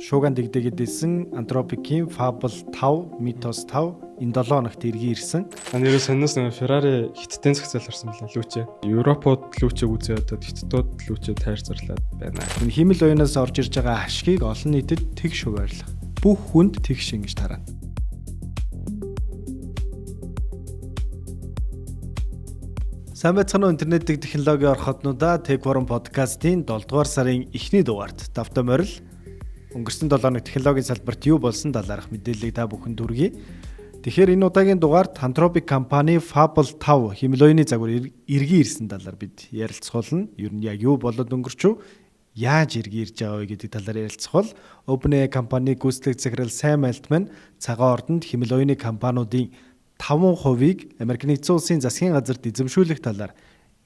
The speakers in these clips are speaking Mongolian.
Шууган дэгдэгэд исэн Anthropic-ийн Fable 5, Mythos 5 энэ 7 хоногт эргэн ирсэн. Нэрээ сонноос нэг Ferrari хиттэн зохицол орсон мөлий лүүчээ. Европод лүүчээ үзээ ядаад хиттүүд лүүчээ тайр зарлаад байна. Энэ хиймэл оюунаас орж ирж байгаа ашгийг олон нийтэд тэгш хуваарлах. Бүх хүнд тэгш ингэж тараана. Сайн байцгаана уу интернет технологийн орхотнуудаа Tech Forum podcast-ийн 7 дугаар сарын эхний дугаарт тавтай морил өнгөрсөн 7 хоног технологийн салбарт юу болсон талаарх мэдээллийг та бүхэнд хүргэе. Тэгэхээр энэ удаагийн дугаарт Anthropic компани Fable 5 хиймэл оюуны загвар эргэн ирсэн талаар бид ярилцах болно. Ер нь яг юу болоод өнгөрчв, яаж эргэн ирж байгаа вэ гэдэг талаар ярилцах бол OpenAI компани гүйцэтгэх захирал Sam Altman цагаан ордонд хиймэл оюуны компаниудын 5%-ийг Америк нэгдсэн улсын засгийн газарт эзэмшүүлэх талаар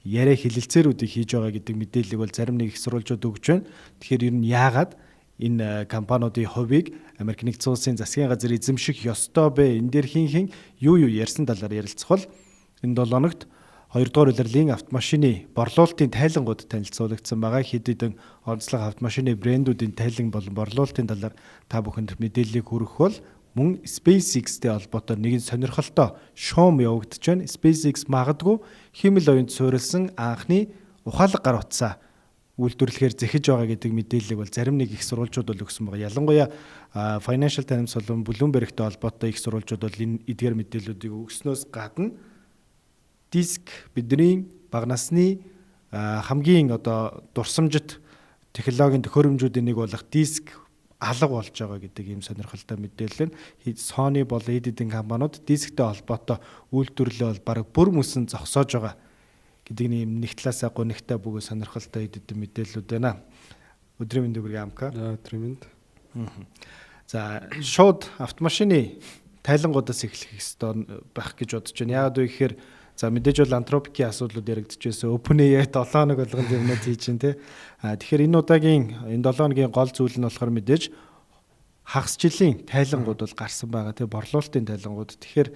яриа хэлэлцээрүүдийг хийж байгаа гэдэг мэдээллийг бол зарим нэг их сурвалжууд өгч байна. Тэгэхээр ер нь яагаад энэ компаниудын хувийг Америк нэгдсэн улсын засгийн газар эзэмших ёстой бэ? Энэ дээр хин хин юу юу ярьсан талаар ярилцах бол энэ 7 хоногт 2 дугаар улирлын автомашины борлуулалтын тайлангууд танилцуулагдсан байгаа. Хэд хэдэн онцлог автомашины брэндүүдийн тайлан болон борлуулалтын талаар та бүхэнд мэдээллийг хүргэх бол мөн SpaceX-тэй холбоотой нэгэн сонирхолтой шуум явагдаж байна. SpaceX магадгүй хиймэл оюунд суурилсан анхны ухаалаг гар утсаа үйлдвэрлэхээр зэхэж байгаа гэдэг мэдээллийг бол зарим нэг их сурвалжууд бол өгсөн байгаа. Ялангуяа Financial Times болон Bloomberg-тэй холбоотой их сурвалжууд бол энэ эдгээр мэдээллүүдийг өгснөөс гадна диск бидний бага насны хамгийн одоо дурсамжит технологийн төхөөрөмжүүдийн нэг болох диск алга болж байгаа гэдэг ийм сонирхолтой мэдээлэл нь Sony болон хэд хэдэн компаниуд дисктэй холбоотой үйлдвэрлэлээ бол бараг бүр мөсөн зогсоож байгаа гэдэг нь нэг талаасаа гунигтай бөгөөд сонирхолтой хэд хэдэн мэдээллүүд байна. Өдрийн мэнд хүргэе Амка. За өдрийн мэнд. За шууд автомашины тайлангуудаас эхлэх ёстой байх гэж бодож байна. Яагаад вэ гэхээр за мэдээж бол Anthropic-ийн асуудлууд яригдчихсэн. OpenAI 7 хоног болгонд юмнууд хийж чинь те. А тэгэхээр энэ удаагийн энэ 7 хоногийн гол зүйл нь болохоор мэдээж хагас жилийн тайлангууд бол гарсан байгаа те, борлуулалтын тайлангууд. Тэгэхээр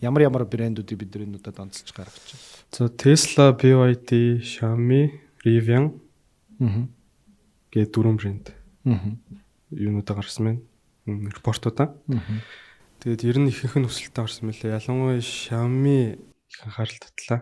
ямар ямар брэндүүдийг бид нар энэ удаад онцолж гаргаж байна. За Tesla, BYD, Xiaomi, Rivian гээд дөрвөн брэнд. Юунуудаа гарсан байна. Репортуудаа. Тэгээд ер нь ихэнх нь өсөлтөд гарсан мөлий. Ялангуяа Xiaomi их анхаарал татлаа.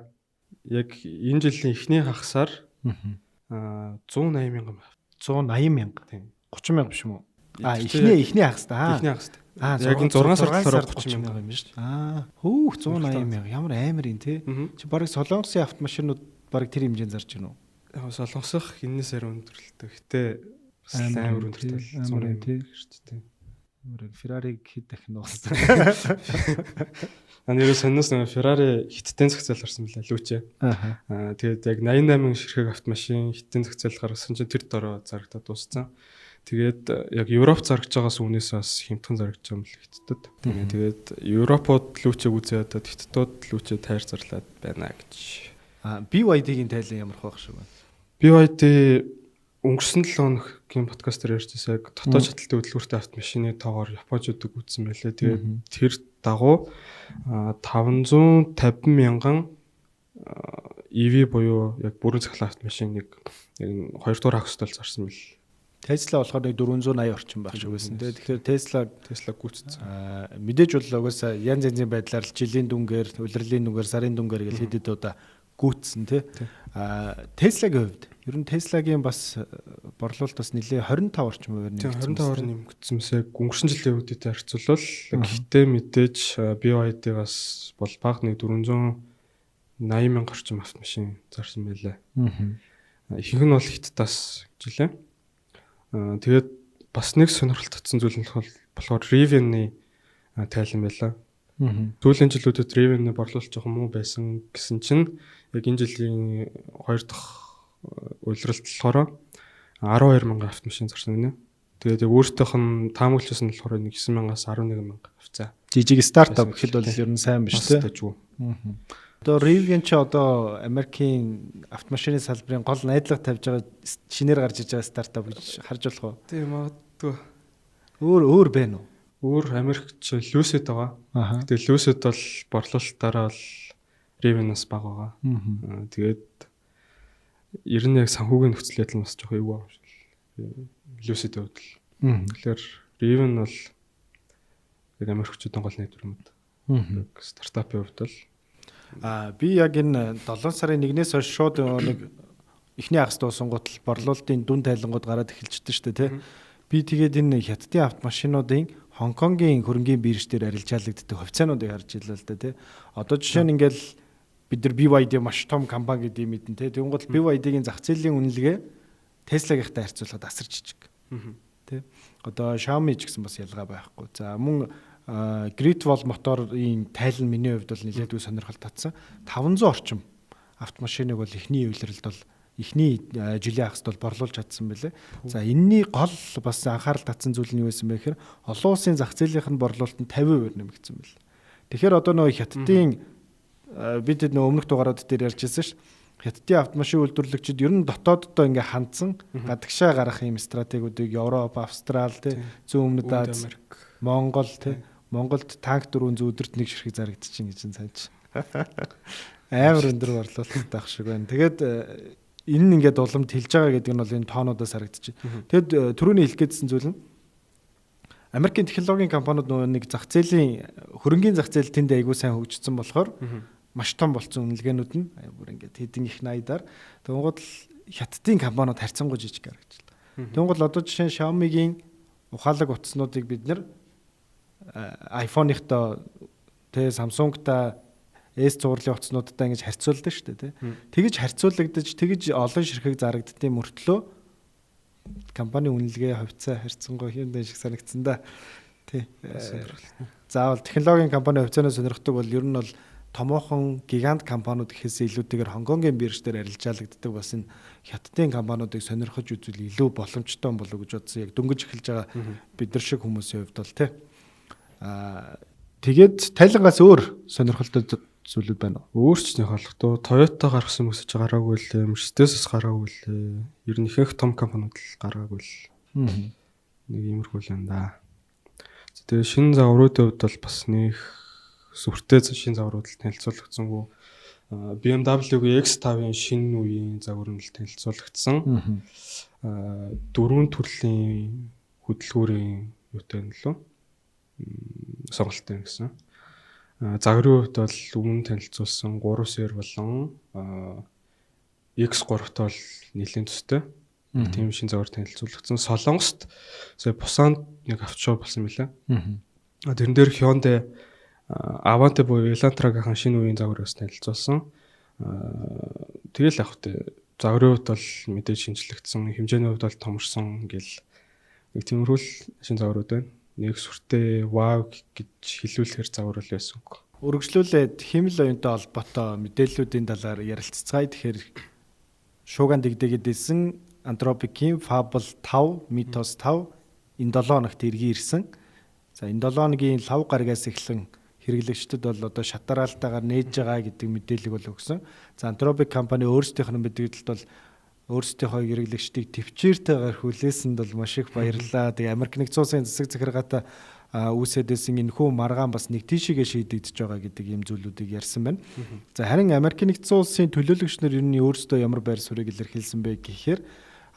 Яг энэ жилийн эхний хагасаар 180 мянган байна. 180 мянга. Тийм. 30 мянга биш юм уу? А эхний хагас та. Эхний хагас. Яг энэ 6 сард болохоор 30 мянга юм шүү дээ. Аа хөөх 180 мянга ямар амар юм те. Чи бараг Солонгосын автомашинууд бараг тэр хэмжээнд зарж гинүү. Яг Солонгосох энэс арай өндөрлөлтөө. Гэтэ бас амар өндөртэй 180 тий шүү дээ. Амар Ferrari хэд дахин нуусан. А нэрээ сонноос нэг Ferrari хиттэн зохицол орсон мөлий лүүчээ. Аа тэгээд яг 88 ширхэг автомашин хиттэн зохицол гаргасан чинь тэр дороо зарагдаад дууссан. Тэгээд яг Европ зарагч байгаас үүнээс бас хямдхан зарагч байгаа юм л хятадд. Тэгээд Европод лүүчээ үзээ ядаад хятадууд лүүчээ тайр зарлаад байна гэж. А BYD-гийн тайлан ямар хавах шиг байна? BYD өнгөрсөн 7 хоногийн подкаст дээр ярьжсэн яг дотоод шатлалтын хөдөлгөөртэй автомашины тоогоор японочдод үзсэн байлээ. Тэгээд тэр дагуу 550 мянган EV буюу яг бүрэн цахилгаан автомашин нэг яг 2 дугаар хагас тал зарсан мэл. Tesla болохоор нэг 480 орчим байх шиг байсан тий. Тэгэхээр Tesla гүйцэтсэн. Мэдээж бол угаасаа янз янзын байдлаар л жилийн дүнгээр, улирлын дүнгээр, сарын дүнгээр гэл хэд хэд удаа гүйцсэн тий. Tesla-гийн хувьд ер нь Tesla-гийн бас борлуулалт бас нэлээ 25 орчим хувиар нэмэгдсэн. 25-аар нэмэгдсэн мэсээ өнгөрсөн жилийн үетэй харьцуулбал гэхдээ мэдээж BYD-гаас бол бага нэг 480 мянга орчим автомашин зарсан байлаа. Ихэнх нь бол Хятадаас жилээ. Тэгээд бас нэг сонирхол татсан зүйл нь болохоор Rivian-ы тайлан байлаа. Сүүлийн жилүүдэд Rivian-ы борлуулалт жоохон муу байсан гэсэн чинь яг энэ жилийн 2 дахь улиралд болохоор 12 мянган автомашин зарсан гинэ. Тэгээд яг өөртөөх нь таамаглажсэн нь болохоор 9 мянгаас 11 мянга авцаа. Жижиг стартап гэхэд бол ер нь сайн биш тий. Одоо Rivian ч одоо Америкийн автомашины салбарын гол найдлага тавьж байгаа шинээр гарч иж байгаа стартап гэж харж болох уу? Тийм магадгүй. Өөр байна уу? Өөр Америкч Lucid байгаа. Тэгээ Lucid бол борлуулалтаараа бол Rivian-аас бага байгаа. Тэгээд ер нь яг санхүүгийн нөхцөл байдал бас жоохон эвгүй байгаа юм шиг. Lucid-ийн хувьд л. Тэгэхээр Rivian бол яг Америкчүүдийн гол нийтвэр юм. Стартапын хувьд бол би яг энэ 7 сарын 1-ээс хойш шууд нэг эхний хагас дуусангууд л борлуулалтын дүн тайлангууд гараад эхэлжсэн шүү дээ, тий. Би тэгээд энэ хятадын автомашинуудын Хонконгийн хөрөнгийн бирж дээр арилжаалагддаг хувьцаануудыг харж илаа л да, тий. Одоо жишээ нь ингээл бид нар BYD маш том компани гэдэг юм мэднэ, тий. Тэнгуут BYD-гийн зах зээлийн үнэлгээ Tesla-гийнхтай харьцуулахад асар жижиг. Тий. Одоо Xiaomi ч гэсэн бас ялгаа байхгүй. За мөн Great Wall Motor-ын тайлан миний хувьд бол нэлээдгүй сонирхол татсан. 500 орчим автомашиныг бол эхний үйлрэлд бол эхний жилийн хагасд бол борлуулж чадсан байлээ. За энэний гол бас анхаарал татсан зүйл нь юу байсан бэ гэхээр олон улсын зах зээлийнх нь борлуулалт нь 50% нэмэгдсэн байлээ. Тэгэхээр одоо нөгөө хятадын бид нөгөө өмнөх дугаарууд дээр ярьж байсан ш. Хятадын автомашин үйлдвэрлэгчид ер нь дотооддоо ингээ хандсан гадагшаа гарах юм стратегиудыг Европ, Австрал, тий, зүүн өмнөд Аз, Монгол, тий, Монголд танк 400 өдөрт нэг ширхэг зарагдчихээн гэж санаж. Амар өндөр борлуулалттай ах шиг байна. Тэгээд энэ нь ингээд уламд хэлж байгаа гэдэг нь бол энэ тоонуудаас харагдчих. Тэгэд түрүүний хэлэх гээдсэн зүйл нь Америкийн технологийн компаниуд нөгөө нэг зах зээлийн хөрөнгийн зах зээл тэнд айгүй сайн хөгжсөн болохоор маш том болсон үнэлгээнүүд нь бүр ингээд хэдэн их 80-аар. Тэнгууд л хятадын компаниуд харьцангуй жижиг харагдчихлаа. Тэнгууд одоо жишээ нь Xiaomi-гийн ухаалаг утаснуудыг бид нэр iPhone-ихтой тэ Samsung-та S цувралын утаснуудтай ингэж харьцуулдаг шүү дээ, тэ. Тэгэж харьцуулагдаж, тэгэж олон ширхэг зарагддсан мөртлөө компани үнэлгээ хувьцаа харьцангуй юм дэн шиг санагдсан да. Тий. Заавал технологийн компани хувьцаанаас сонирхдаг бол ер нь бол томоохон гигант компаниуд гэхээс илүүтэйгээр Хонконгийн бирж дээр арилжаалагддаг бас энэ хятадын компаниудыг сонирхож үзвэл илүү боломжтой болов уу гэж бодсон. Яг дөнгөж эхэлж байгаа бид нар шиг хүмүүсийн хувьд бол тий. Тэгээд тайлангаас өөр сонирхолтой зүйлүүд байна уу? Өөр ч нэг холбогдоо. Toyota гаргасан хүмүүс ч гараагүй лээ, Mercedes гараагүй лээ. Ер нь ихэнх том компаниуд л гараагүй л. Нэг иймэрхүү л юм да. Тэгээ шинэ загваруудын хувьд бол бас нэг сүртэй шинэ загварууд л танилцуулагдсангүй. BMW-гийн X5-ын шинэ үеийн загвар нь л танилцуулагдсан. Дөрвөн төрлийн хөдөлгүүрийн юутай нь лөө сонголттой юм гэсэн. Загварын хувьд бол өмнө танилцуулсан 3 сэр болон X3-тай бол нэлийн төстэй. Тийм шинэ загвар танилцуулагдсан. Солонгост сая Пусанд нэг автошоу болсон мөлий. Тэрэн дээр Hyundai Avante буюу Elantra-гийн шинэ үеийн загвар бас танилцуулсан. Тэгэл яг хөтэ загварын хувьд бол мэдээж шинжлэгдсэн, хэмжээний хувьд бол томорсон гэл нэг тиймэрхүү л шинэ загварууд байна. Нэг сүртэй вау гэж хэлүүлэхэр загвар л байсан. Үргэлжлүүлээд хиймэл оюунтай холбоотой мэдээллүүдийн талаар ярилццгаая. Тэгэхээр шууган дэгдэгэд исэн Anthropic-ийн Fable 5, Mythos 5 энэ 7 хоногт эргэн ирсэн. За энэ 7 хоногийн лав гарагаас эхлэн хэрэглэгчдэд бол одоо шатараалтайгаар нээж байгаа гэдэг мэдээллийг бол өгсөн. За Anthropic компани өөрсдийнх нь мэдээлэлд бол өөрсдийнхөө хэрэглэгчдийг төвчээртэйгээр хүлээсэнд бол маш их баярлалаа. Тэгээ Америк нэгдсэн улсын засаг захиргаатай үүсэдсэн энэхүү маргаан бас нэг тийшээгээ шийдэгдэж байгаа гэдэг ийм зүйлүүдийг ярьсан байна. За харин Америк нэгдсэн улсын төлөөлөгч нар ер нь өөрсдөө ямар байр суурийг илэрхийлсэн бэ гэхээр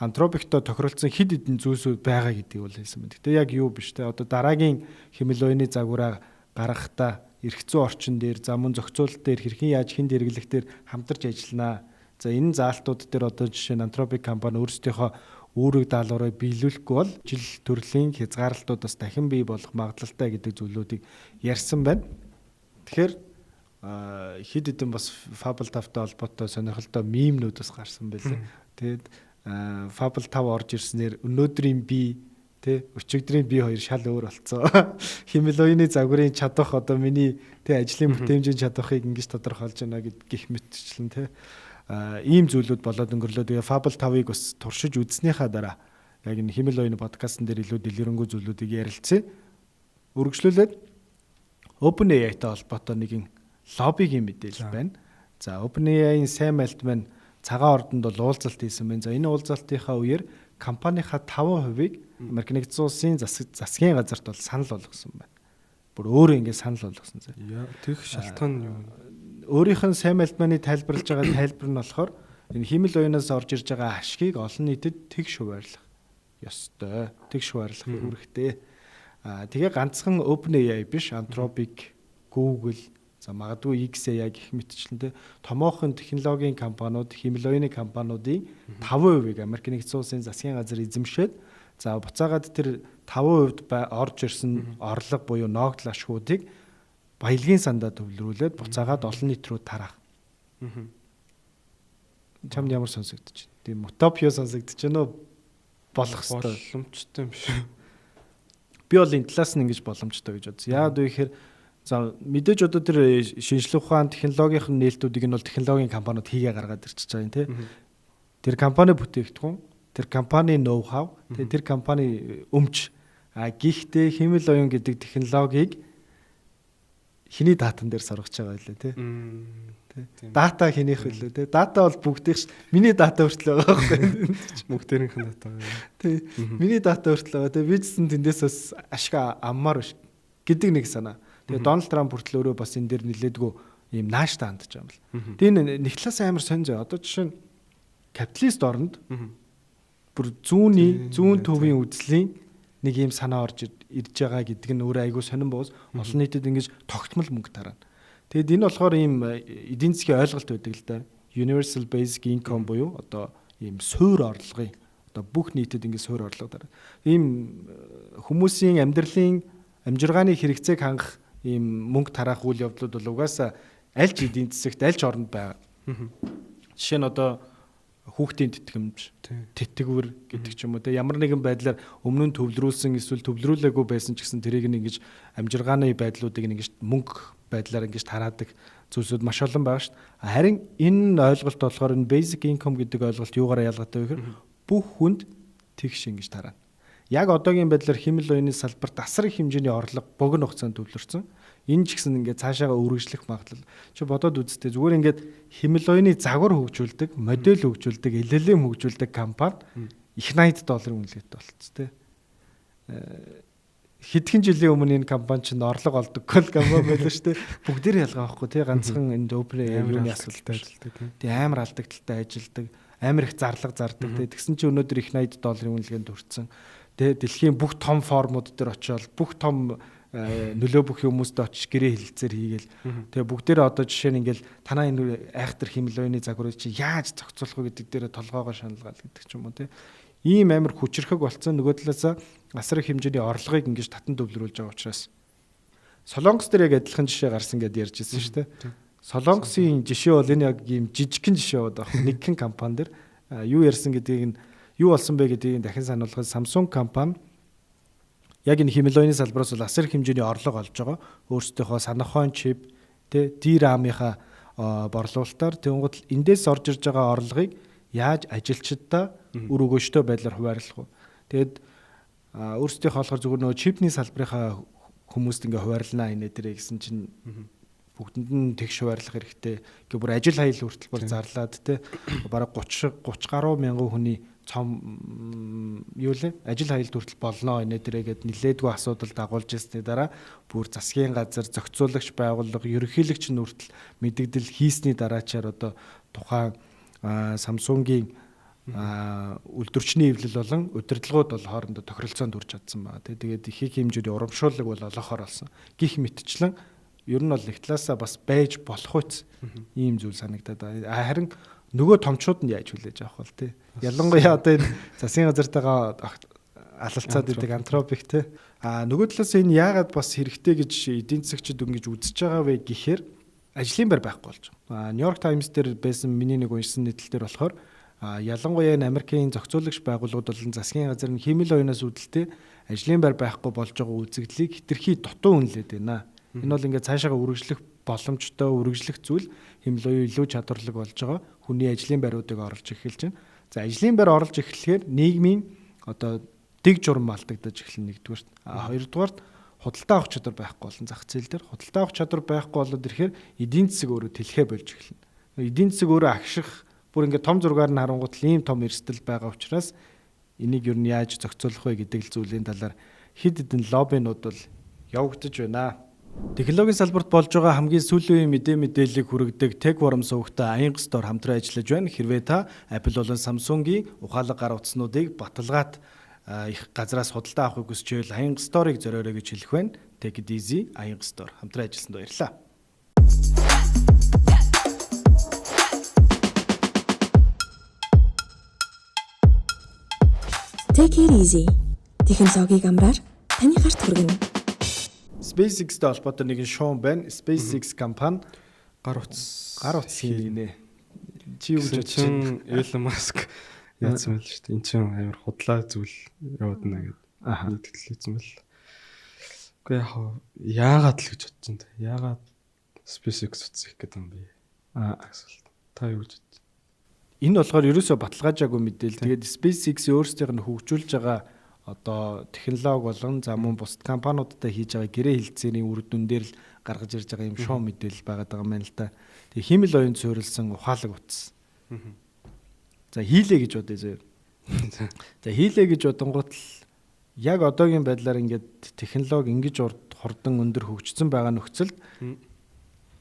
Anthropic-той тохиролцсон хэд хэдэн зүйлсүүд байгаа гэдгийг бол хэлсэн байна. Гэтэ яг юу биш те. Одоо дараагийн хэмэл оюуны загвараа гаргахдаа эрх зүйн орчин дээр, за мөн зохицуулалт дээр хэрхэн яаж хүнд хэрэглэх дээр хамтарч ажилланаа. За энэ заалтууд дээр одоо жишээ нь Anthropic компани өөрсдийнхөө үүрэг даалгаврыг биелүүлэхгүй бол жил төрлийн хязгаарлалтууд бас дахин бий болох магадлалтай гэдэг зүйлүүдийг ярьсан байна. Тэгэхээр хэд хэдэн бас Fable 5-тай холбоотой сонирхолтой мемнүүд бас гарсан байлээ. Тэгээд Fable 5 орж ирснээр өнөөдрийн би тэ өчигдрийн би хоёр шал өөр болцсон. Химэл оюуны загварын чадвах одоо миний тэ ажлын бүтээмжийн чадвахыг ингэж тодорхойлж байна гэх мэтчлэн тэ ийм зүйлүүд болоод өнгөрлөө. Тэгээ Fable 5-ыг бас туршиж үзснийхаа дараа яг энэ химэл оюуны подкастн дээр илүү дэлгэрэнгүй зүйлүүдийг ярилцъя. Үргэлжлүүлээд OpenAI-тай холбоотой нэгэн лоббигийн мэдээлэл байна. За OpenAI-ийн Sam Altman цагаан ордонд бол уулзалт хийсэн байна. За энэ уулзалтынхаа үеэр компанийнхаа 5%-ыг Америк нэгдсэн улсын засгийн газарт бол санал болгосон байна. Бүр өөрөө ингэ санал болгосон зэ. Тэгэх шалтгаан нь юу? Өөрийнх нь Sam Altman-ы тайлбарлаж байгаа тайлбар нь болохоор энэ хиймэл оюунаас орж ирж байгаа ашгийг олон нийтэд тэгш хуваарлах. ёстой. Тэгш хуваарлах үүрэгтэй. Тэгээ ганцхан OpenAI биш, Anthropic, Google, за магадгүй XAI гэх мэтчлэн те томоохон технологийн компаниуд, хиймэл оюуны компаниудын 5%-ийг Америк нэгдсэн улсын засгийн газар эзэмшээд, за буцаагаад тэр 5% орж ирсэн орлого буюу ногдол ашгуудыг баялагын сандаа төвлөрүүлээд буцаагаад олон нийт рүү тараах. Чамд ямар сонсогдож байна? Тийм утопиа сонсогдож байна уу? Болох ёстой. Боломжтой юм шиг. Би бол энэ талаас нь ингэж боломжтой гэж бодсон. Яагаад вэ гэхээр за мэдээж одоо тэр шинжлэх ухаан технологийн нээлтүүдийг нь бол технологийн компаниуд хийгээ гаргаад ирчихэж байгаа юм тий. Тэр компани бүтээгдэхүүн, тэр компани ноу хау, тэр компани өмч. А гэхдээ хиймэл оюун гэдэг технологиг хэний датан дээр соргож байгаа байлээ тий. Дата хэнийх вүлээ тий. Дата бол бүгдийнх ш. Миний дата хүртэл байгаа байхгүй. Бүгдээрийнх нь дата. Тий. Миний дата хүртэл байгаа тий. Би ч гэсэн тэндээс бас ашиг аммаар биш гэдэг нэг санаа. Тэгээ Дональд Трамп хүртэл өөрөө бас энэ дээр нилээдгүй ийм нааштай хандж байгаа юм л. Тэгээ энэ нэг талаас амар сонь зөө. Одоо жишээ нь капиталист оронд бүр зүүнний зүүн төвийн үзлийн нэг ийм санаа орж ирж байгаа гэдэг нь өөрөө айгүй сонирн боос олон нийтэд ингэж тогтмол мөнгө тараана. Тэгэд энэ болохоор ийм эдийн засгийн ойлголт байдаг л да. Universal Basic Income буюу одоо ийм суур орлогын одоо бүх нийтэд ингэж суур орлого тараа. Ийм хүмүүсийн амьдралын амжиргааны хэрэгцээг хангах ийм мөнгө тараах үйл явдлууд бол угаасаа аль ч эдийн засагт аль ч оронд байгаа. Жишээ нь одоо хүүхдийн тэтгэмж, тэтгэвэр гэдэг ч юм уу те ямар нэгэн байдлаар өмнө нь төвлөрүүлсэн эсвэл төвлөрүүлээгүй байсан ч гэсэн тэрийг нь ингэж амжиргааны байдлуудыг нь ингэж мөнгө байдлаар ингэж тараадаг зүйлсүүд маш олон байгаа шүү дээ. Харин энэ ойлголт болохоор энэ basic income гэдэг ойлголт юугаараа ялгаатай вэ гэхээр бүх хүнд тэгш ингэж тараана. Яг одоогийн байдлаар хиймэл оюуны салбарт асар их хэмжээний орлого богино хугацаанд төвлөрсөн. Энэ ч гэсэн ингээд цаашаага үргэлжлэх магадлал. Чи бодоод үзтээ зүгээр ингээд хиймэл оюуны загвар хөгжүүлдэг, модель хөгжүүлдэг, LLM хөгжүүлдэг компани их 80 долларын үнэлгээтэй болцсон тий. Хэдхэн жилийн өмнө энэ компани чинь орлого олдоггүй л компани байлаа шүү дээ. Бүгдээр ялгаа байхгүй тий. Ганцхан энэ OpenAI юуны асуудалтай ажилтдаг тий. Тий амар алдагдaltaй ажилдаг, амар их зарлага зардаг тий. Тэгсэн чинь өнөөдөр их 80 долларын үнэлгээнд хүрсэн. Тэ дэлхийн бүх том форумууд дээр очиод бүх том нөлөө бүх хүмүүстээ очиж гэрээ хэлэлцээр хийгээл. Тэгээ бүгдээрээ одоо жишээ нь ингээл танаа энэ айхтар хиймэл оюуны загварыг чи яаж зохицуулах вэ гэдэг дээр толгоогоо шаналгаал гэдэг ч юм уу тий. Ийм амар хүчрхэг болцсон. Нөгөө талаас асар их хэмжээний орлогыг ингэж татан төвлөрүүлж байгаа учраас Солонгос дээр яг адилхан жишээ гарсан гэдээ ярьж ирсэн шүү дээ. Солонгосын жишээ бол энэ яг ийм жижигхэн жишээ байгаа. Нэгхэн компани дээр юу ярьсан гэдгийг нь юу болсон бэ гэдгийг дахин сануулгад Samsung компани яг энэ хиймэл оюуны салбараас бол асар их хэмжээний орлого олж байгаа. Өөрсдийнхөө санахуйн чип, тэ DRAM-ийнхаа борлуулалтаар тэгэнгүүт эндээс орж ирж байгаа орлогыг яаж ажилчдаа үр өгөөжтэй байдлаар хуваарлах вэ? Тэгээд өөрсдийнхөө болохоор зүгээр нөгөө чипний салбарынхаа хүмүүст ингээ хуваарлнаа инээ дээрээ гэсэн чинь бүгдэнд нь тэгш хуваарлах хэрэгтэй. Гэ бүр ажил хаял хүртэл бүр зарлаад тэ бараг 30 гаруй мянган хүний цом юу лээ ажил хаял хүртэл болноо инээ дээрээ гэд нилээдгүй асуудал дагуулж ирсний дараа бүр засгийн газар зохицуулагч байгууллага ерөнхийлөгч нь хүртэл мэдэгдэл хийсний дараачаар одоо тухайн Samsung-ийн үйлдвэрчний эвлэл болон удирдлагууд бол хоорондоо тохиролцоонд хүрч чадсан байна. Тэгээд их их хэмжээний урамшууллаг бол олоохоор болсон. Гих мэтчлэн ер нь бол нэг талаасаа бас байж болох үс ийм зүйл санагдаад байна. Харин нөгөө томчууд нь яаж хүлээж авах вэ те? Ялангуяа одоо энэ засгийн газартайгаа алалцаад идэг антропик те. А нөгөө талаас энэ яагаад бас хэрэгтэй гэж эдийн засагчид ингэж үзэж байгаа вэ гэхээр ажлын байр байхгүй болж байгаа. Нью-Йорк Таймс дээр байсан миний нэг уншсан нийтлэл дээр болохоор ялангуяа энэ Америкийн зохицуулагч байгууллагууд болон засгийн газар нь хиймэл оюунаас үүдэлтэй ажлын байр байхгүй болж байгаа үзэгдлийг хэтэрхий дутуу үнэлээд байна. Энэ бол ингээд цаашаага үргэлжлэх боломжтой үргэлжлэх зүйл хиймэл оюун илүү чадварлаг болж байгаа хүний ажлын байруудыг оруулж эхэлж байна. За ажлын байр оруулж эхлэхээр нийгмийн одоо дэг журам алдагдаж эхэлнэ нэгдүгээрт. А хоёрдугаарт худалдаа авах чадвар байхгүй болно зах зээл дээр. Худалдаа авах чадвар байхгүй болоод ирэхээр эдийн засаг өөрөө тэлхээ болж эхэлнэ. Эдийн засаг өөрөө агших бүр ингээд том зургаар нь харангуут л ийм том эрсдэл байгаа учраас энийг ер нь яаж зохицуулах вэ гэдэг л зүйлийн талаар хэд хэдэн лоббинууд бол явагдаж байна. Технологийн салбарт болж байгаа хамгийн сүүлийн үеийн мэдээ мэдээллийг хүргэдэг Tech Forum сувагтай Аянгас дор хамтран ажиллаж байна. Хэрвээ та Apple болон Samsung-ийн ухаалаг гар утаснуудыг баталгаат их газраас худалдаа авахыг хүсч байвал Аянга Store-ыг зориорой гэж хэлэх байна. Take it easy Аянга Store. Хамтран ажилласанд баярлалаа. Take it easy. Технологиг амраар таны гарт хүргэнэ. SpaceX-тэй холбоотой нэгэн шуум байна. SpaceX компани гар утас хийнэ. Чи юу гэж бодож байна? Elon Musk яатсан байл шүү дээ. Энд чинь амар худлаа зүйл яваад байна гэдэг. Нийтгэлээсэн байл. Үгүй яг яагаад л гэж бодсон те. Яагаад SpaceX утас их гэдэг юм бэ? Асуулт. Та юу гэж бодож? Энэ болохоор ерөөсөө баталгаажаагүй мэдээлэл. Тэгээд SpaceX өөрсдийнх нь хөгжүүлж байгаа одоо технологи болон за мөн бусад компаниудтай хийж байгаа гэрээ хэлцээний үр дүн дээр л гаргаж ирж байгаа юм шоу мэдээлэл байгаад байгаа юм байна л да. Тэгээ хиймэл оюун суурилсан ухаалаг утас. За хийлээ гэж бодъё зөө. За хийлээ гэж бодонгууд л яг одоогийн байдлаар ингээд технологи ингэж хурдан өндөр хөгжсөн байгаа нөхцөлд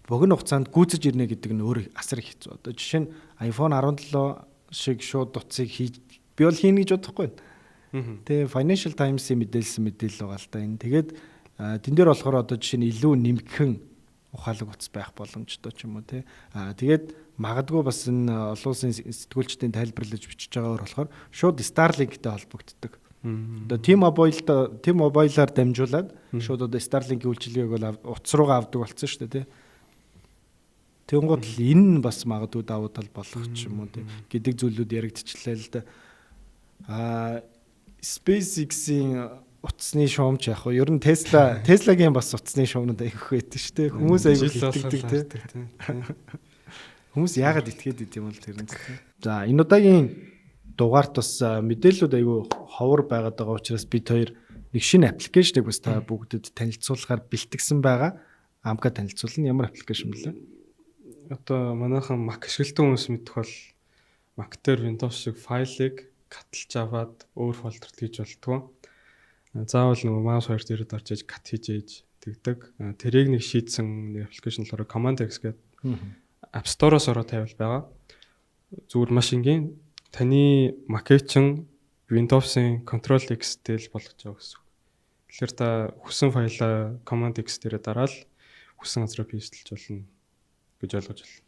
богино хугацаанд гүйцэж ирнэ гэдэг нь өөр асар их хэцүү. Одоо жишээ нь iPhone 17 шиг шууд утсыг хийж би бол хийнэ гэж бодохгүй байна. Тэгээ Financial Times-ийн мэдээлсэн мэдээлэл байгаа л та энэ. Тэгээд тэн дээр болохоор одоо жишээ нь илүү нэмэгхэн ухаалаг утас байх боломжтой ч юм уу тий. Тэгээд магадгүй бас энэ олон улсын сэтгүүлчдийн тайлбарлаж бичиж байгаа өөр болохоор шууд Starlink-тэй холбогддог. Одоо T-Mobile-аар дамжуулаад шууд одоо Starlink-ийн үйлчилгээг бол утас руугаа авдаг болсон шүү дээ тий. Тэнгууд л энэ нь бас магадгүй давуу тал болох ч юм уу тий гэдэг зүйлүүд яригдчихлаа л да. SpaceX-ийн утасны шуумч яг уу ер нь Tesla-гийн бас утасны шуумнууд айгүйх байдаг шүү дээ. Хүмүүс айгүй итгэдэг тий. Хүмүүс яагаад итгээд идэм бол тэрнээс тий. За энэ удаагийн дугаарт бас мэдээллүүд айгүй ховор байгаад байгаа учраас бид хоёр нэг шинэ аппликейшнийг бас та бүгдэд танилцуулахаар бэлтгэсэн байгаа. Амка танилцуулна. Ямар аппликейшн бэлээ? Одоо манайхан Mac ашигладаг хүмүүс мэдэх бол Mac дээр Windows шиг файлыг cut-лж аваад өөр folder-т хийж болтгоо. Заавал нөгөө mouse хоёр дээр дарж ээж cut хийж ээж тэгдэг. Тэрийг нэг шийдсэн нэг аппликейшн болохоор Command X гэдэг App Store-оос ороо тавиал байгаа. Зүгээр маш энгийн таны Mac-ийг чинь Windows-ын Control X дээр л болгож байгаа гэсэн үг. Тэгэхээр та хүссэн файлаа Command X дээрээ дараал хүссэн газараа paste-лж болно гэж ойлгож байна.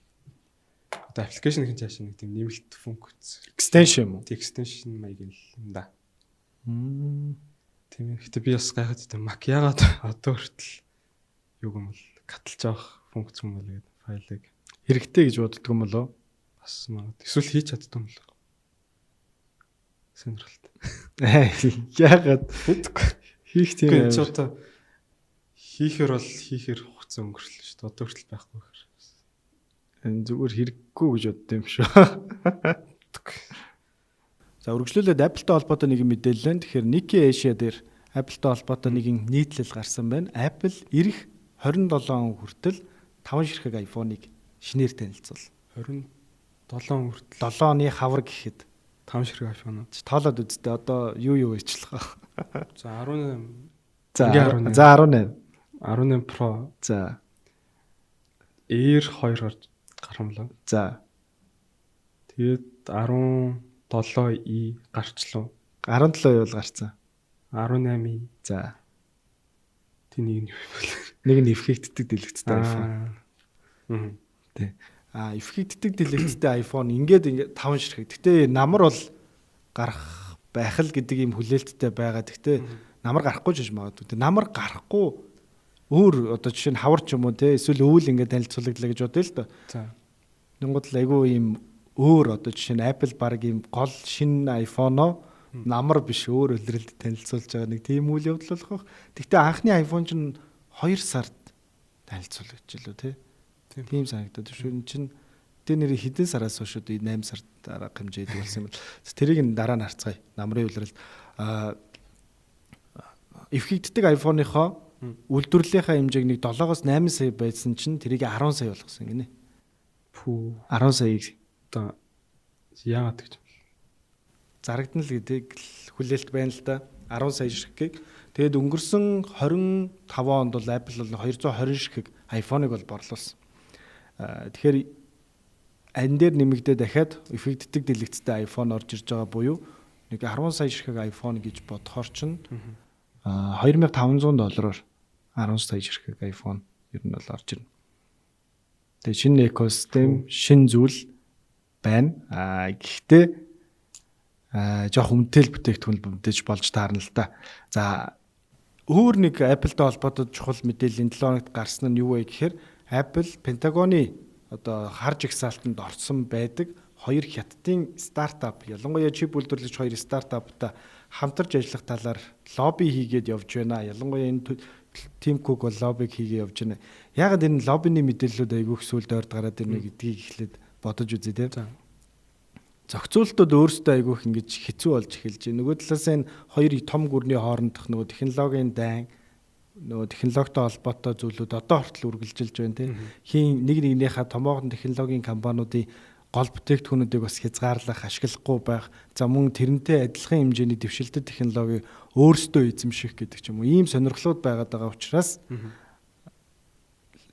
Одоо аппликейшн гэх чинь нэг тийм нэмэлт функц extension юм уу? Extension маягийн л юм да. Тийм ээ. Гэтэ би бас гайхаад байна. Mac яагаад одоо хүртэл юу юм бол cut-лж авах функц юм бол гэдэг файлыг хэрэгтэй гэж боддөг юм болоо? Бас магад. Эсвэл хийж чаддаг юм болоо. Сонирхолтой. Яагаад хийх тийм юм. Чи одоо хийхээр бол хийхээр хугацаа өнгөрлөө шүү дээ. Одоо хүртэл байхгүй гэхээр. Энэ зүгээр хэрэггүй гэж бодд юм шүү. За үргэлжлүүлээд Apple-тай холбоотой нэгэн мэдээлэл байна. Тэгэхээр Nikkei Asia дээр Apple-тай холбоотой нэгэн нийтлэл гарсан байна. Apple ирэх 27 он хүртэл 5 ширхэг iPhone-ыг шинээр танилцуул. 27 он хүртэл 7 оны хавар гэхэд 5 ширхэг iPhone. Тоолоод үзтээ одоо юу ичлэх вэ? За 18. За 18. 18 Pro. За Air 2 гарч гарамлаа. За. Тэгээд 17e гарчлаа. 17 бол гарцсан. 18e. За. Тэг нэг нь юу юм бэ? Нэг нь эффектдэг дэлгэцтэй iPhone. Тэ. Эффектдэг дэлгэцтэй iPhone ингээд 5 ширхэг. Гэтэ намар бол гарах байх л гэдэг ийм хүлээлттэй байгаа. Гэтэ намар гарахгүй ч гэж магадгүй. Тэ намар гарахгүй өөр одоо жишээ нь хавар ч юм уу те эсвэл өвөл ингээд танилцуулагдлаа гэж бодъё л доо. За. Тэнгууд л айгүй ийм өөр одоо жишээ нь Apple баг ийм гол шинэ iPhone-о намар биш өөр үлрэлд танилцуулж байгаа нэг тийм үйл явдал болох байх. Гэхдээ анхны iPhone чинь 2 сард танилцуулж лөө те. Тийм санагдаад шүү. Энэ чинь тэ нэр хэдэн сараас хойш үү 8 сард арга хэмжээ идэг болсон юм бол. Тэрийг нь дараа нь харцгаая. Намрын үлрэлд эффектдэг iPhone-ийнхоо үйлдвэрлэлийнхаа хэмжээг нэг 7-оос 8 сая байсан чинь тэрийг 10 сая болгосон гинэ. Пүү. 10 саяыг одоо яагаад гэж зарагдана л гэдэг хүлээлт байна л да. 10 сая ширхгийг. Тэгээд өнгөрсөн 25 онд бол Apple бол 220 ширхэг iPhone-ыг бол борлуулсан. Тэгэхээр ан дээр нэмэгдээ дахиад эффектдэг дэлгэцтэй iPhone орж ирж байгаа буюу Нэг 10 сая ширхэг iPhone гэж бодохоор чинь $2500 10 сая ширхэг iPhone ер нь бол орж ирнэ. Тэгээ шинэ экосистем, шинэ зүйл байна. Гэхдээ жоох үнэтэй л бүтээгдэхүүн мэдээж болж таарна л та. За өөр нэг Apple-тэй холбоотой чухал мэдээлэл энэ 7 хоногт гарсан нь юу вэ гэхээр Apple Пентагоны одоо хар жагсаалтанд орсон байдаг хоёр хятадын стартап, ялангуяа чип үйлдвэрлэгч хоёр стартаптай хамтарч ажиллах талаар лобби хийгээд явж байна. Ялангуяа энэ Tim Cook бол лоббиг хийгээ явж байна. Яагаад энэ лоббины мэдээллүүд айгүйх сүүлд ойрд гараад ирнэ гэдгийг эхлээд бодож үзье те. Зохицуултууд өөрсдөө айгүйх ингэж хэцүү болж эхэлж байна. Нөгөө талаас энэ хоёр том гүрний хоорондох нөгөө технологийн дайн, нөгөө технологитой холбоотой зүйлүүд одоо хүртэл үргэлжилж байна те. Хин нэг нэгнийхээ томоохон технологийн компаниудын гол бүтээгдэхүүнүүдийг бас хязгаарлах, ашиглахгүй байх, за мөн тэрнтэй адилхан хэмжээний дэвшилтэт технологиг өөрсдөө эзэмших гэдэг ч юм уу. Ийм сонирхлууд байгаад байгаа учраас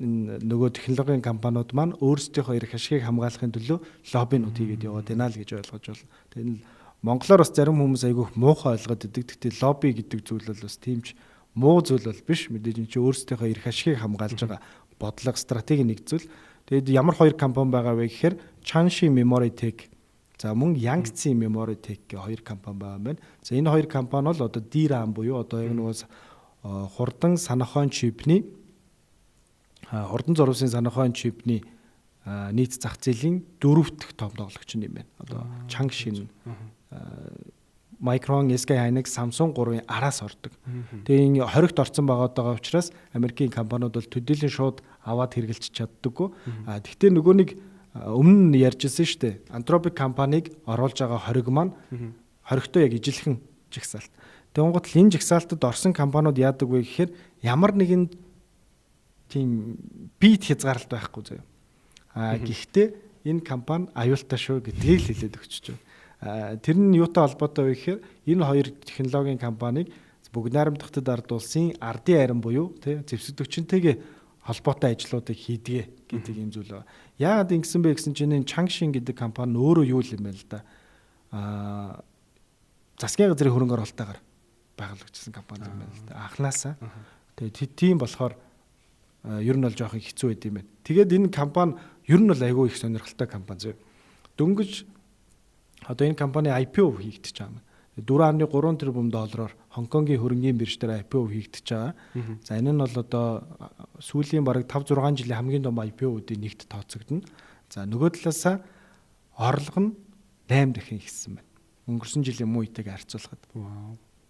энэ нөгөө технологийн компаниуд маань өөрсдийнхөө эрх ашигыг хамгаалахын төлөө лоббинууд хийгээд яваад байна л гэж ойлгож байна. Тэгээ энэ монголоор бас зарим хүмүүс айгүйх муухай ойлгоод идэг. Гэхдээ лобби гэдэг зүйл бол бас тийм ч муу зүйл бол биш. Мэдээж энэ чинь өөрсдийнхөө эрх ашигыг хамгаалж байгаа бодлого, стратегийн нэг зүйл. Тэгээд ямар хоёр компани байгаа вэ гэхээр Changxi Memory Tech, за мөн Yangtze Memory Tech гэх хоёр компани байгаа юм байна. За энэ хоёр компани бол одоо DRAM буюу одоо яг нөгөө хурдан санахоон чипний, хурдан зурвасын санахоон чипний нийт зах зээлийн дөрөв дэх том тоглогч юм байна. Одоо Changxi, Micron, SK Hynix, Samsung гурвын араас ордог. Тэгээ энэ 20-т орсон байгаа байгаа учраас Америкийн компаниуд бол төдийлөн шууд аваад хэрэгжилж чаддаггүй. Гэхдээ нөгөө нэг өмнө нь ярьжсэн шүү дээ. Anthropic компанийг оруулж байгаа хориг маань хоригтой яг ижилхэн жагсаалт. Тэгэнгүүт л энэ жагсаалтад орсон компаниуд яадаг вэ гэхээр ямар нэгэн тийм бит хязгаарлалт байхгүй заяа. Гэхдээ энэ компани аюултай шүү гэдгийг л хэлээд өгч байна. Тэр нь юутай холбоотой вэ гэхээр энэ хоёр технологийн компанийг Бүгд Найрамдахад ард улсын ардын арим буюу тий зэвсэг төвчнтэйгээ холбоотой ажлуудыг хийдгээ гэдэг юм зүйл байна. Яагаад ингэсэн бэ гэсэн чинь энэ Changxin гэдэг компани өөрөө юу юм бэ л да. Засгийн газрын хөрөнгө оруулалтаагаар байгуулагдсан компани юм байна л да. Анхнаасаа. Тэгээ тийм болохоор ер нь бол жоохон хэцүү байд юм байна. Тэгээд энэ компани ер нь бол айгүй их сонирхолтой компани зөө. Дөнгөж одоо энэ компани IPO хийгдэж байгаа юм. 4.3 тэрбум доллараар Хонконгийн хөрөнгийн бирж дээр IPO хийгдэж байгаа. За энэ нь бол одоо сүүлийн бараг 5 6 жилийн хамгийн том IPO-уудын нэгт тооцогдоно. За нөгөө талаасаа орлого нь 8 дахин ихссэн байна. Өнгөрсөн жилийн муу үетэйг харьцуулахад.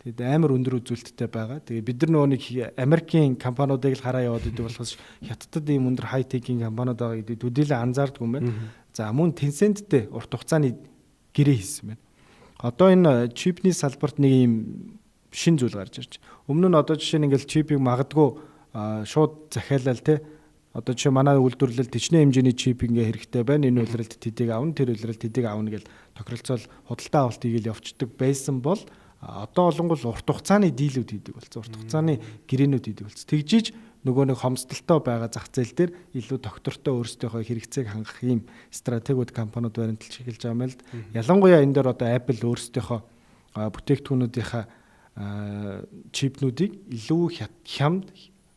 Тэгээд амар өндөр үзүүлэлттэй байгаа. Тэгээд бид нар нөгөө нэг Америкийн компаниудыг л хараа яваад идэг болохоос Хятадд ийм өндөр хай-текийн компаниуд байгаа гэдгийг төдийлөн анзаардгүй юм байна. За мөн Tencent-тэй урт хугацааны гэрээ хийсэн байна. Одоо энэ чипний салбарт нэг ийм шин зүйл гарч ирж. Өмнө нь одоо жишээ нь ингээл чипийг магадгүй шууд захиалал те. Одоо жишээ манай үйлдвэрлэлд төчнээ хэмжээний чип ингээ хэрэгтэй байна. Энэ үйлрэлд тэдийг авна, тэр үйлрэлд тэдийг авна гэл тохиролцоол худалдаа авалт хийгээл явцдаг байсан бол одоо олонгол урт хугацааны дийлүүд хийдэг болсон. Урт хугацааны гэрээнүүд хийдэг болсон. Тэгжиж нөгөө нэг хомсдолтой байгаа зах зээл дээр илүү доктортой өөрсдийнхөө хэрэгцээг хангах ийм стратегиуд компаниуд баримталж эхэлж байгаа юм л. Ялангуяа энэ дээр одоо Apple өөрсдийнхөө бүтээгдэхүүнүүдийнхаа чипнүүдийг илүү хямд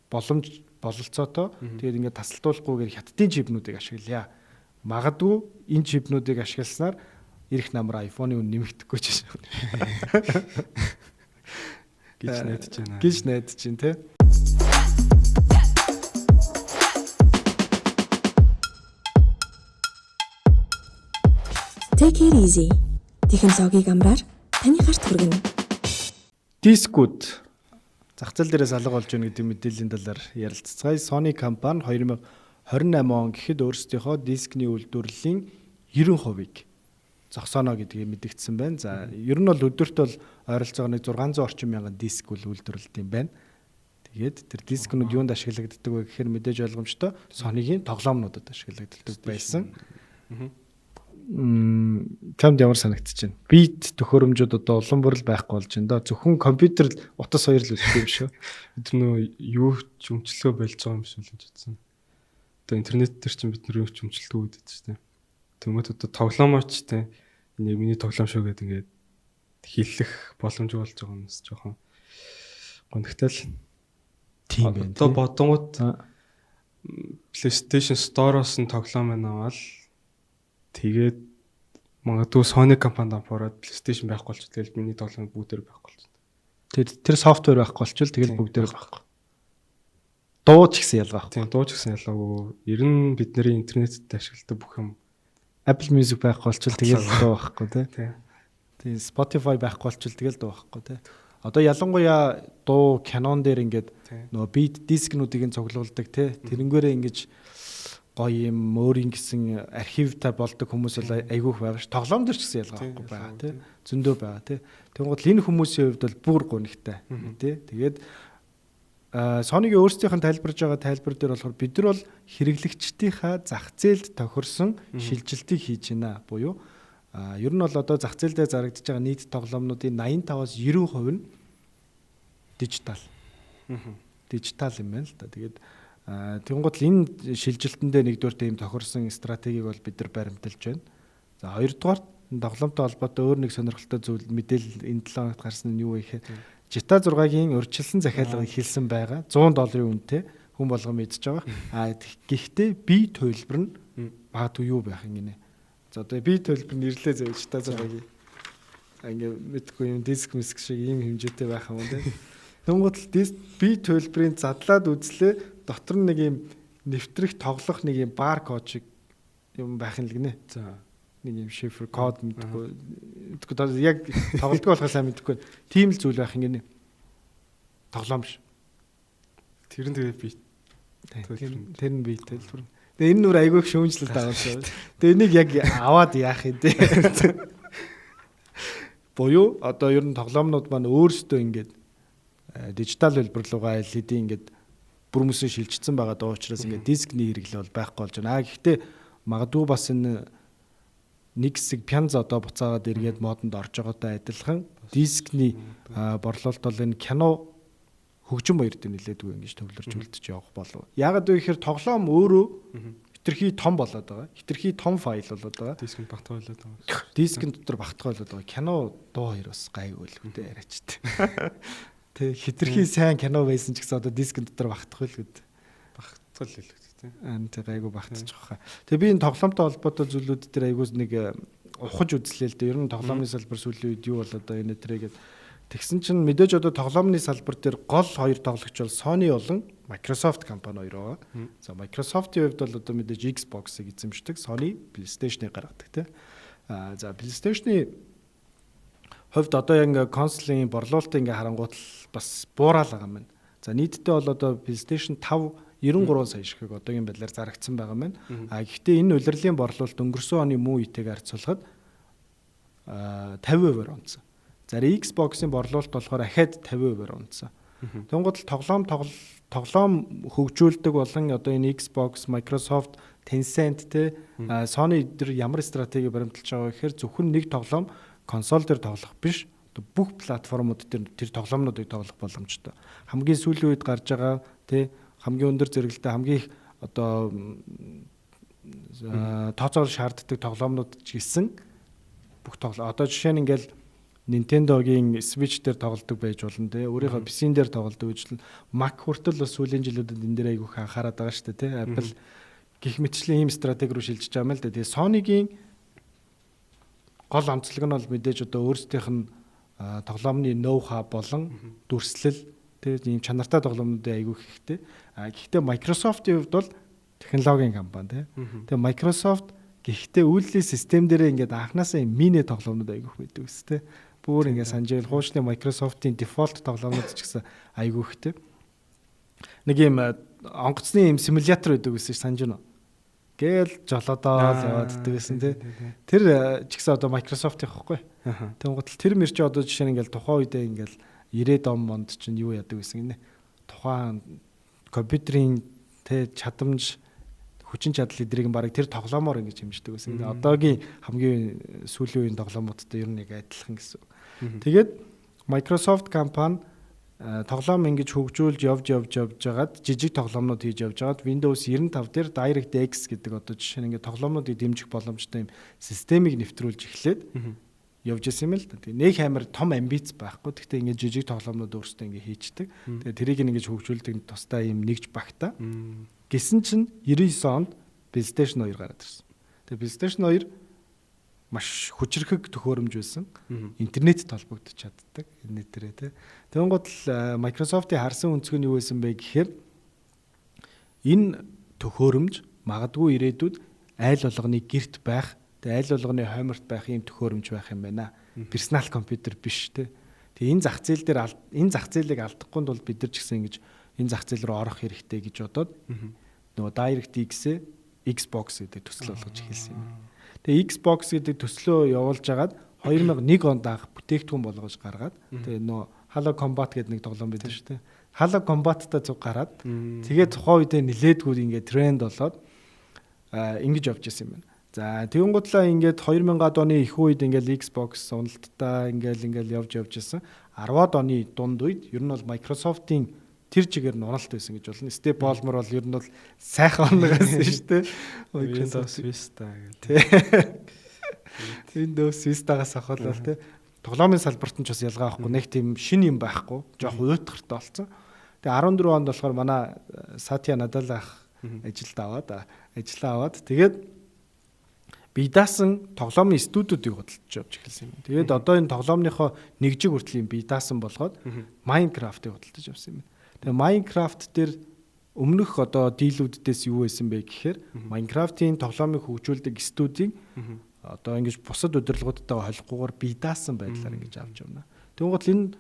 боломж бололцоотой тэгээд ингээд тасалдуулахгүйгээр хятадын чипнүүдийг ашиглая. Магадгүй энэ чипнүүдийг ашигласнаар ирэх намар iPhone-ы үн нэмэгдэхгүй ч гэж найдаж байна. Гэж найдаж байна те. Take it easy. Технологиг амраар таны гарт хүргэнэ. Дискүүд зах зээл дээрээс алга болж байна гэдэг мэдээллийн талаар ярилццгаая. Sony компани 2028 он гэхэд өөрсдийнхөө дискний үйлдвэрлэлийн 90%-ийг зогсооно гэдгийг мэдэгдсэн байна. За ер нь бол өдөрт бол ойролцоогоо нэг 600 орчим мянган диск үйлдвэрлэдэг юм байна. Тэгээд тэр дискнүүд юунд ашиглагддаг вэ гэхээр мэдээж ойлгомжтой Sony-гийн тоглоомнуудад ашиглагддаг байсан. Чамд ямар санагдчих чинь? Бит төхөөрөмжүүд одоо улам бүр л байхгүй болж байна доо. Зөвхөн компьютер утас хоёр л үлдэх юм шүү. Бид нар нөө юу ч өмчлөгөө болж байгаа юм шиг л гэж бодсон. Одоо интернет дээр чинь бид нар юу ч өмчлөлтгүй гэдэг чинь. Тэгмэд одоо тоглоомооч те энэ миний тоглоом шүү гэдэг ингээд хэлэх боломжгүй болж байгаа юмс жоохон гонхтой л. Тийм байна. Одоо бодонгууд PlayStation Store-оос нь тоглоом байна аваад тэгээд магадгүй Sony компанид аваад PlayStation байхгүй болчих, тэгэл миний тоглоом бүгдээр байхгүй болчих. Тэр софтвер байхгүй болчихвол тэгэл бүгдээр байхгүй. Дуу ч гэсэн ялгаа байхгүй. Тийм, дуу ч гэсэн ялгаагүй. Ер нь бидний интернетд ашигладаг бүх юм Apple Music байхгүй болчихвол тэгэл дуу байхгүй тий. Тийм. Тийм, Spotify байхгүй болчихвол тэгэл дуу байхгүй тий. Одоо ялангуяа дуу кинон дээр ингээд нөгөө бит дискнүүдийг нь цуглуулдаг тий. Тэрнгээрээ ингэж гоё юм өөрийн гэсэн архивтай болдог хүмүүс бол айгүйх байгаа ш. Тоглоом дээр ч гэсэн ялгаа байхгүй байгаа тий. Зөндөө байгаа тий. Тэнгууд л энэ хүмүүсийн хувьд бол бүр гонигтай тий. Тэгээд Sony-гийн өөрсдийнх нь тайлбарж байгаа тайлбар дээр болохоор бид нар бол хэрэглэгчдийнхаа зах зээлд тохирсон шилжилтийг хийж байна буюу ер нь бол одоо зах зээл дээр зарагдаж байгаа нийт тоглоомнуудын 85-аас 90% нь дижитал. Дижитал юм байна л да. Тэгээд тэгэнгүүт л энэ шилжилтэндээ нэгдүгээр тийм тохирсон стратегийг бол бид нар баримталж байна. За хоёрдугаар тоглоомтой холбоотой өөр нэг сонирхолтой зүйл мэдээлэл энэ 7 хоногт гарсан нь юу вэ гэхээр GTA 6-гийн урьдчилсан захиалга эхэлсэн байгаа. $100 үнэтэй хүн болгон мэдж байгаа. А гэхдээ бие төлбөр нь магадгүй юу байх юм гинэ. За одоо бие төлбөр нь ирлээ зөө GTA 6-гийн. Ингээ мэдгүй юм диск миск шиг ийм хэмжээтэй байх юм тий. Тэнгуут л диск бие төлбөрийн задлаад үзлээ. Дотор нь нэг юм нэвтрэх тоглох нэг юм бар код шиг юм байх юм л гинэ. За нэг юм шифр код мэдгүй. Мэдгүй яг тоглолтгүй болохоор сайн мэдгүй. Тийм л зүйл байх юм гинэ. Тоглоом биш. Тэр нь тэгээ би тэр нь би төлбөр. Тэгээ энэ нүр айгүй их шүүмжлэлт байгаа юм. Тэгээ энийг яг аваад яах юм те. Буюу одоо ер нь тоглоомнууд маань өөрсдөө ингээд дижитал хэлбэр рүүгээ аль хэдийн ингээд бүр мөсөн шилжчихсэн байгаа даа учраас ингээд дискний хэрэглээ бол байхгүй болж байна. Гэхдээ магадгүй бас энэ нэг хэсэг пянз одоо буцаагаад эргээд модонд орж байгаатай адилхан дискний борлуулалт бол энэ кино хөгжим баяр дээр нэлээдгүй ингэж төвлөрч үлдэж явах болов. Яагаад вэ гэхээр тоглоом өөрөө хитрхи том болоод байгаа. Хитрхи том файл болоод байгаа. Дискэнд багтгаа болоод байгаа. Дискэн дотор багтгаа болоод байгаа. Кино дуу хоёр бас гайгүй л үү яриач тэ. Тэ хитрхи сайн кино байсан ч гэсэн одоо дискэн дотор багтахгүй л гэдэг. Багтгал л үү тэ. Аа тэ гайгүй багтчих واخа. Тэгээ би энэ тоглоомтой холбоотой зүйлүүд дээр айгүй нэг ухаж үзлээ л дээ. Ер нь тоглоомны салбар сүүлийн үед юу болоод байгаа энэ тэрэ гэд. Тэгсэн чинь мэдээж одоо тоглоомны салбар дээр гол хоёр тоглогч бол Sony болон Microsoft компани хоёр байгаа. За Microsoft-ийн хувьд бол одоо мэдээж Xbox-ыг эзэмшдэг, Sony PlayStation-ыг гаргадаг тий. Аа за PlayStation-ы хувьд одоо яг ингээ консолийн борлуулалтыг ингээ харангуут л бас буурал байгаа юм байна. За нийтдээ бол одоо PlayStation 5 93 сая ширхэг одоогийн байдлаар зарагдсан байгаа юм байна. А гэхдээ энэ улирлын борлуулалт өнгөрсөн оны муу үетэйг харьцуулахад 50%-аар унтсан. За Xbox-ын борлуулалт болохоор ахаад 50%-аар унтсан. Тэнгууд л тоглоом хөгжүүлдэг болон одоо энэ Xbox, Microsoft, Tencent те Sony дээр ямар стратеги баримталж байгаа вэ гэхээр зөвхөн нэг тоглоом консол дээр тоглох биш, бүх платформуд дээр тэр тоглоомнуудыг тоглох боломжтой. Хамгийн сүүлийн үед гарч байгаа те хамгийн өндөр зэрэгэлтэй хамгийн их одоо тооцоол шаарддаг тоглоомнууд ч гэсэн бүх тоглоом. Одоо жишээ нь ингээл Nintendo-гийн Switch дээр тоглодог байж болно те. Өөрийнхөө PC-н дээр тоглодог гэж л Mac хүртэл бас сүүлийн жилүүдэд энэ дээр айгүйх анхаарат байгаа шүү дээ те. Apple гих мэтчлийн ийм стратеги рүү шилжиж байгаа юм л дээ. Тэгээ Sony-гийн гол онцлог нь бол мэдээж одоо өөрсдийнх нь тоглоомны ноу-хау болон дүрслэл те ийм чанартай тоглоомнуудын айгүйх ихтэй. А гэхдээ Microsoft-ийн хувьд бол технологийн компани те. Тэгээ Microsoft гэхдээ үйлдлийн систем дээрээ ингээд анханасаа ийм мини тоглоомнууд айгүйх байдаг ус те. Бүр ингээд санаж байл хуучны Microsoft-ийн дефолт тоглоомнууд ч гэсэн айгүй ихтэй. Нэг юм онгоцны юм симулятор байдаг гэсэн санаж байна уу? Гээл жолоодоо л яваад иддэг байсан тий. Тэр ч гэсэн одоо Microsoft-ийн ихгүй. Тэнгуут л тэр мэр чи одоо жишээ нь ингээл тухайн үедээ ингээл 90-ад он монд чинь юу яадаг байсан гинэ. Тухайн компьютерийн тэ чадамж хүчин чадал эдрийг бараг тэр тоглоомоор ингэж хэмждэг байсан. Одоогийн хамгийн сүүлийн үеийн тоглоомуудтай ер нь нэг адилхан гэсэн. Тэгээд Microsoft компани тоглоом ингэж хөгжүүлж явж жагаад жижиг тоглоомнууд хийж явж жагаад Windows 95 дээр DirectX гэдэг одоо жишээ нь ингэ тоглоомнуудыг дэмжих боломжтой юм системийг нэвтрүүлж эхлээд Явж исэн юм л да. Тэгээ нэг амар том амбиц байхгүй. Гэхдээ ингээд жижиг тоглоомнууд өөрсдөө ингээд хийчдэг. Тэгээ тэрийг ингэж хөгжүүлдэг тусдаа юм нэгж багтаа. Гэсэн чинь 99 онд PlayStation 2 гараад ирсэн. Тэгээ PlayStation 2 маш хүчрхэг төхөөрөмж байсан. Интернет холбогдож чаддаг. Энэ нэтэрээ тий. Тэгэнгүүт л Microsoft-ийн харсан өнцөг нь юу байсан бэ гэхээр энэ төхөөрөмж магадгүй ирээдүйд айл болгоны гэрт байх, тэгээ айл болгоны хойморт байх ийм төхөөрөмж байх юм байна. Персонал компьютер биш тий. Тэгээ энэ зах зээл дээр энэ зах зээлийг алдахгүй тул бид нар ч гэсэн ингэж энэ зах зээл рүү орох хэрэгтэй гэж бодоод нөгөө DirectX-ээ Xbox гэдэг төсөл болгож эхэлсэн юм. Тэгээ Xbox гэдэг төслөө явуулж агаад 2001 онд анх бүтээгдэхүүн болгож гаргаад тэгээ нөгөө Halo Combat гэдэг нэг тоглоом байдаг шүү дээ. Halo Combat-та зүг гараад тэгээ тухайн үедээ нилээдгүй ингээд тренд болоод ингэж явж исэн юм байна. За тэгэнгүүтлээ ингээд 2000-ад оны их үед ингээд Xbox уналттай ингээд явж исэн. 10-ад оны дунд үед ер нь бол Microsoft-ийн тэр чигээр нь уналт байсан гэж болно. Steve Ballmer бол ер нь бол сайхан оног байсан шүү дээ. Microsoft Vista гэх. Windows Vista-гаас авахлаа тий. Тоглоомын салбарт нь ч бас ялгаа байхгүй. Нэг тийм шинэ юм байхгүй. Жохо уйтгартай болсон. Тэгээ 14 онд болохоор манай Satya Nadella ах ажилд аваад тэгээд бие даасан тоглоомын студиудыг худалдаж явж эхэлсэн юм. Тэгээд одоо энэ тоглоомныхоо нэгжиг хүртэл юм бие даасан болгоод Minecraft-ыг худалдаж авсан юм. Тэгээ Minecraft дээр өмнөх одоо дийлүүддээс юу байсан бэ гэхээр Minecraft-ийн тоглоомыг хөгжүүлдэг студийн одоо ингэж бусад удирдлагуудтайгаа холихгүйгээр бие даасан байдлаар ингэж авч явна. Тэнгуут энэ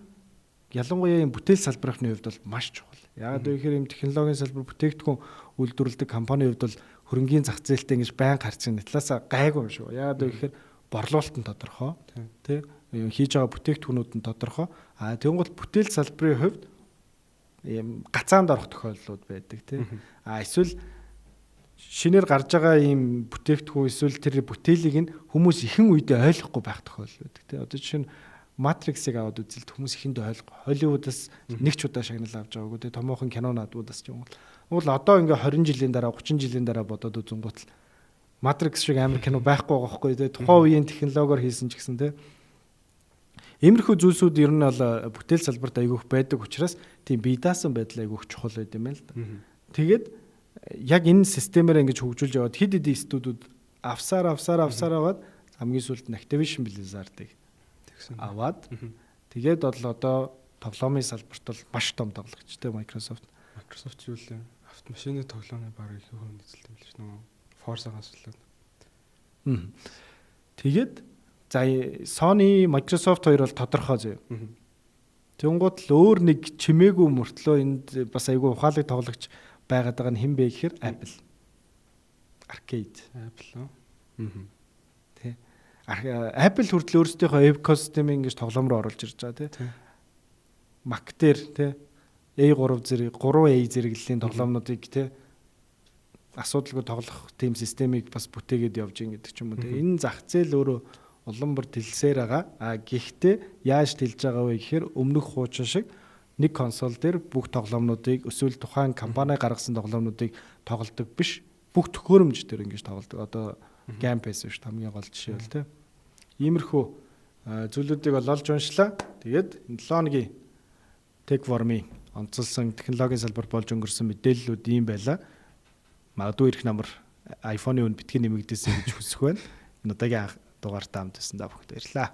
ялангуяа юм бүтээл салбарын хувьд бол маш чухал. Яагаад гэвэл юм технологийн салбар бүтээгдэхүүн үйлдвэрлэдэг компанийн хувьд бол хөрөнгийн зах зээлтэй ингэж байнга харьцсан талаасаа гайгүй юм шүү. Яагаад гэвэл борлуулалт нь тодорхой, тий? Хийж байгаа бүтээгдэхүүнүүд нь тодорхой. А тэнгуут бүтээл салбарын хувьд ийм гацаанд орох тохиолдлууд байдаг, тий? А эсвэл шинээр гарч байгаа ийм бүтээгдэхүүн эсвэл тэр бүтээлийг нь хүмүүс ихэн үедээ ойлгохгүй байх тохиолдол байдаг, тий? Одоо жишээ нь Matrix-ыг аваад үзэлт хүмүүс ихэнд ойлгохгүй. Холливуудаас нэг ч удаа шагнал авч байгаагүй, тий? Томоохон кино наадуудаас ч юм уу. Тэгвэл одоо ингээ 20 жилийн дараа 30 жилийн дараа бодоод үзэнгүүт л Matrix шиг амар кино байхгүй байгаа байхгүй, тий? Тухайн үеийн технологиор хийсэн ч гэсэн, тий? Иймэрхүү зүйлсүүд ер нь бол бүтээл салбарт айгүйх байдаг учраас тийм бие даасан байдал айгүйх чухал байд юм байна л да. Тэгээд яг энэ системээр ингэж хөгжүүлж яваад хэд хэдэн студиуд авсаар аваад хамгийн сүүлд нь Activision Blizzard-ыг аваад тэгээд бол одоо тоглоомын салбарт бол маш том тоглогч те Microsoft. Microsoft юу лээ? Автомашины тоглоомын бараг их хувь эзэлт юм л ш нөө Forza-гаас болоод. Тэгээд за Sony, Microsoft хоёр бол тодорхой зөө. Тэнгуут л өөр нэг чимээгүй мөртлөө энд бас айгүй ухаалаг тоглогч байгаад байгаа нь хэн бэ гэхээр Apple. Arcade. Apple. Тэ. Apple хүртэл өөрсдийнхөө экосистемийг ингэж тоглоом руу оруулж ирж байгаа тий. Mac дээр тий A3 зэрэг 3A зэрэглэлийн тоглоомнуудыг тий асуудалгүй тоглох тийм системийг бас бүтээгээд явж гин гэдэг ч юм уу тий. Энэ зах зээл өөрөө улам бүр тэлсээр байгаа. А гэхдээ яаж тэлж байгаа вэ гэхээр өмнөх хуучин шиг нэг консол дээр бүх тоглоомнуудыг эсвэл тухайн компани гаргасан тоглоомнуудыг тоглодог биш. Бүх төхөөрөмж дээр ингэж тоглодог. Одоо Game Pass биш хамгийн гол жишээ бол тий. Иймэрхүү зүйлүүдийг бол олж уншлаа. Тэгээд энэ 7 хоногийн Tech Forum-ийн онцолсон технологийн салбар болж өнгөрсөн мэдээллүүд ийм байлаа. Магадгүй ирэх намар iPhone-ы үн битгий нэмэгдээсэй гэж хүсэх байна. Энэ удаагийн дугаартаа хамт байсан та бүхэнд баярлалаа.